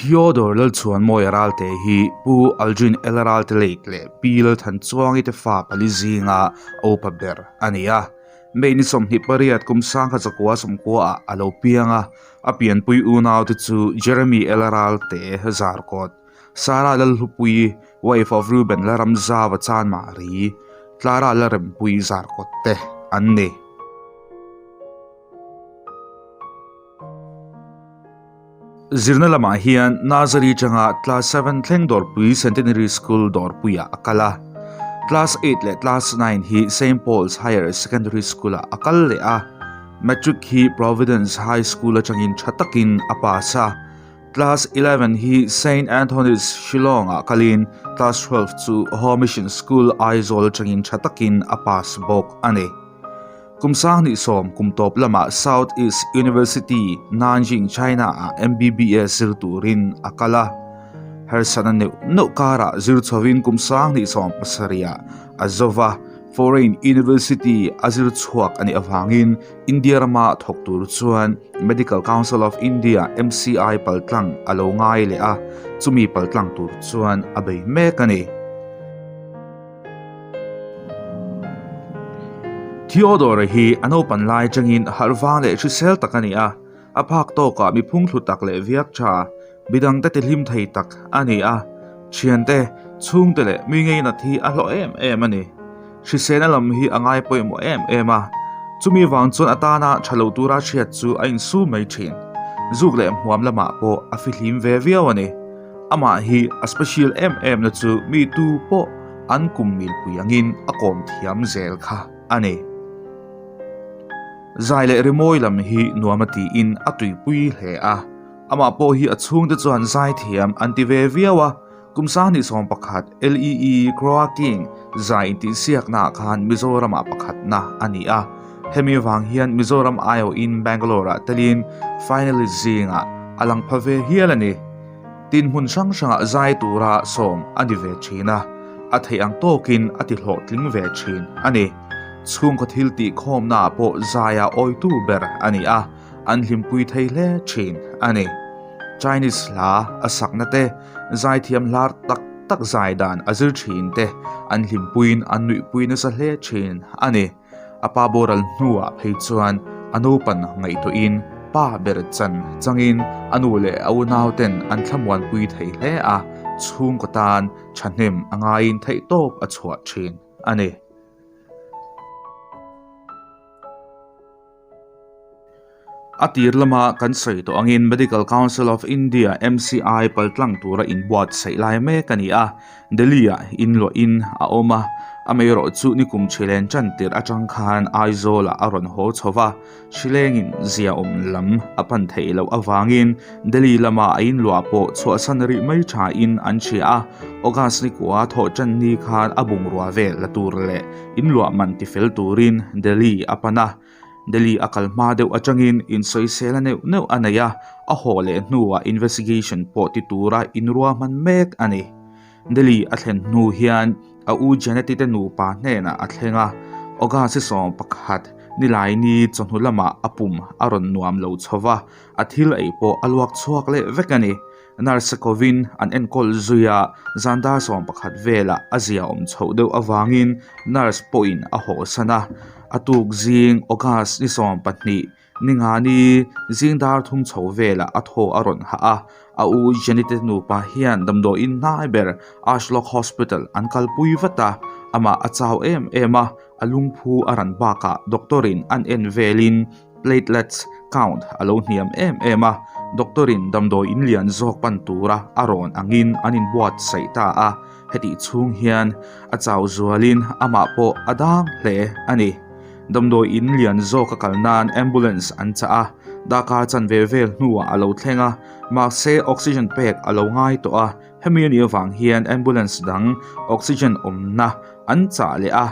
Theodore Lalchhuanmawia Ralte hi Pu Aldrin L Ralte Lake leh Pi Lalthanchuangi te fa pali zinga a upa ber a ni a. May ni 28 kum 1919 ah a lo piang a, a pianpui unaute chu Jeremy L Ralte Zarkawt, Sarah Lalhlupuii, wife of Reuben Laramzava Chanmari, Clara Lalrempuii Zarkawt te an ni. Zirna lamah hian Nursery atanga Class 7 thleng Dawrpui Centenary School Dawrpuiah a kal a. Class 8 leh Class 9 hi Saint Paul's Higher Secondary School-ah a kal leh a. Matric hi Providence High School atangin tha takin a pass a. Class 11 hi Saint Anthony's Shillong-ah kalin Class 12 chu Home Mission School Aizawl atangin tha takin a pass bawk a ni. Kum 2010 kum tawp lamah South East University, Nanjing, China-ah MBBS zir turin a kal a. Harsatna neuh neuh karah zir chhovin kum 2017-ah a zo va, foreign university a zir chhuak a nih avangin India rama thawk tur chuan Medical Council of India, MCI, paltlang a lo ngai leh a, chumi paltlang tur chuan a bei mek a ni. Theodore hi a naupan lai atangin harh vang leh hrisel tak a ni a, a phak tawkah mi phungthlu tak leh viak tha, midangte tihlim thei tak a ni a, thiante, chhungte leh mi ngeinat hi a hlawh em em a ni. Hriselna lam hi a ngai pawimawh em em a, chumi vang chuan atana tha lo tura hriat chu a insu mai thin. Zuk leh hmuam lamah pawh a fihlim ve viau a ni. Amah hi a special em em na chu mi tu pawh an kum milpui angin a kawm thiam zel kha a ni. Zai leh rimawi lam hi nuam a tiin a tuipui hle a, amah pawh hi a chhungte chuan zai thiam an ti ve viau a, kum 21 LEE Croa King zai intihsiaknaah khan Mizoramah pakhatna a ni a, hemi vang hian Mizoram aiawhin Bangalore-ah telin finalist zingah a lang pha ve hial a ni. Tin hmun hrang hrangah zai tura sawm a ni ve thin a, a theih ang tawkin a ti hlawhtling ve thin a ni. Chhungkaw thil tih khawmnaah pawh zaia awitu ber a ni a, an hlimpui thei hle thin a ni. Chinese hla a sakna te, zaithiam hlar tak tak zai dan a zir thin te an hlimpuiin an nuihpui nasa hle thin a ni. A pa boral hnuah phei chuan a naupan ngaihtuahin pa ber chan changin a nu leh a unauten an thlamuanpui thei hle a, chhungkaw tan thahnem a ngaiin theihtawp a chhuah thin a ni. A tir lama kan sawi tawh angin Medical Council of India, MCI, paltlang tura inbuatsaih lai mek a ni a, Delhi-ah inluahin a awm a, amaherawh chu nikum Thrilen tan tirh atang khan Aizawl-ah a rawn haw chho va, Thrilengin ziaawm lam a pan theih loh avangin Delhi lama a inluah pawh chhuahsan rih mai thain an hria a, August nikua thawh tan ni khan a bungrua vel la tur leh inluah man tifel turin Delhi a pan a. Delhi a kal hma deuh atangin insawisel a neuh neuh a nei a, a haw leh hnuah investigation pawh ti tura inruahman mek a ni. Delhi a thlen hnu hian a u Janeti te nupa hnenah a thleng a, August 11 Nilaini chawhnu lamah a pum a rawn nuam lo chho va, a thil ei pawh a luak chhuak leh vek a ni. Nurse kovin an enkawl zui a, zan dar 11 velah a zia awm chhoh deuh avangin nurse pawhin a hawhsan a. A tuk zing August ni 12 ni nga ni zing dar thum chho velah a thaw a rawn hah a, a u Jenny-te nupa hian damdawiin hnai ber Ashlok Hospital an kalpui vat a, amah a chau em em a, a lungphu a ran bakah doctor-in an en velin Platelets count a lo hniam em em a, doctor in damdawi in lian zawk pan tura a rawn angin an inbuatsaih ta a, hetih chhung hian a chau zualin amah pawh a dang hle a ni. Damdawi in lian zawk a kal nan ambulance an chah a, darkar chanve vel hnuah a lo thleng a, mahse oxygen pek a lo ngai tawh a, hemi a nih avang hian ambulance dang oxygen awmna an chah leh a,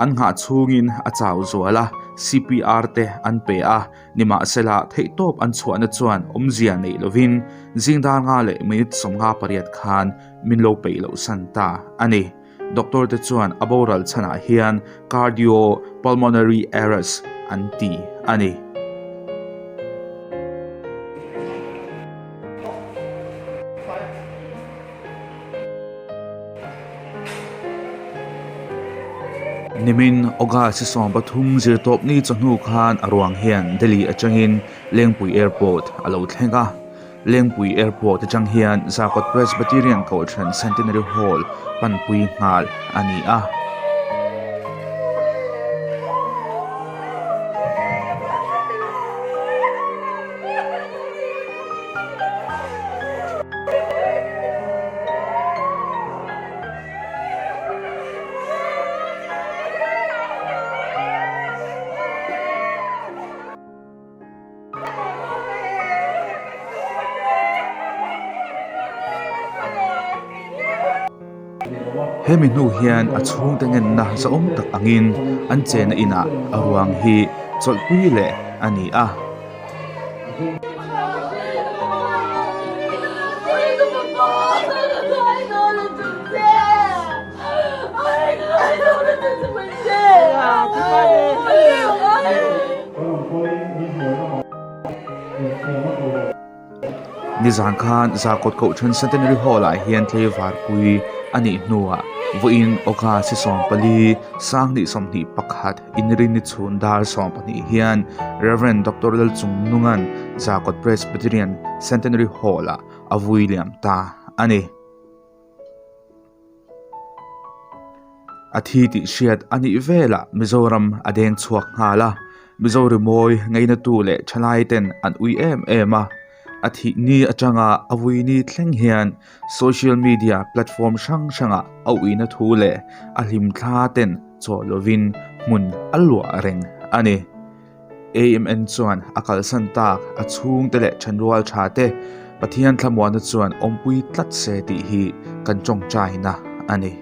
An nghah chhungin a chau zual a, CPR te an pe a, nimahsela theihtawp an chhuahna chuan awmzia neih lovin zing dar nga leh minute 58 khan min lo peih loh san ta a ni. Doctor te chuan a boral chhanah hian cardio pulmonary arrest an ti a ni. Nimin August 13 zirtawpni chawhnu khan a ruang hian Delhi atangin Lengpui Airport a lo thleng a. Lengpui Airport atang hian Zarkawt Presbyterian Kohhran Centenary Hall panpui nghal a ni a. Hemi hnu hian a chhungte ngenna zahawm tak angin an chenna inah a ruang hi chawlhpui leh a ni a. Nizan khan Zarkawt Kohhran Centenary Hall ah hian tlaivar pui a nih hnuah vawiin August 14 Sanghnih 21 Inrinni chhun dar 12 hian Rev Doctor Lalchungnunga'n Zarkawt Presbyterian Centenary Hall ah a vui liam ta a ni. A thi tih hriat a nih velah Mizoram a deng chhuak nghal a, Mizo rimawi ngainatu leh thalai ten an ui em em a, a thih ni atanga a vui ni thleng hian social media platform hrang hrangah a uina thu leh a hlimthla ten chaw lovin hmun a luah reng a ni. AMN chuan a kalsan tak a chhungte leh thenrual tha te Pathian thlamuanna chuan awmpui tlat se tih hi kan tawngtaina a ni.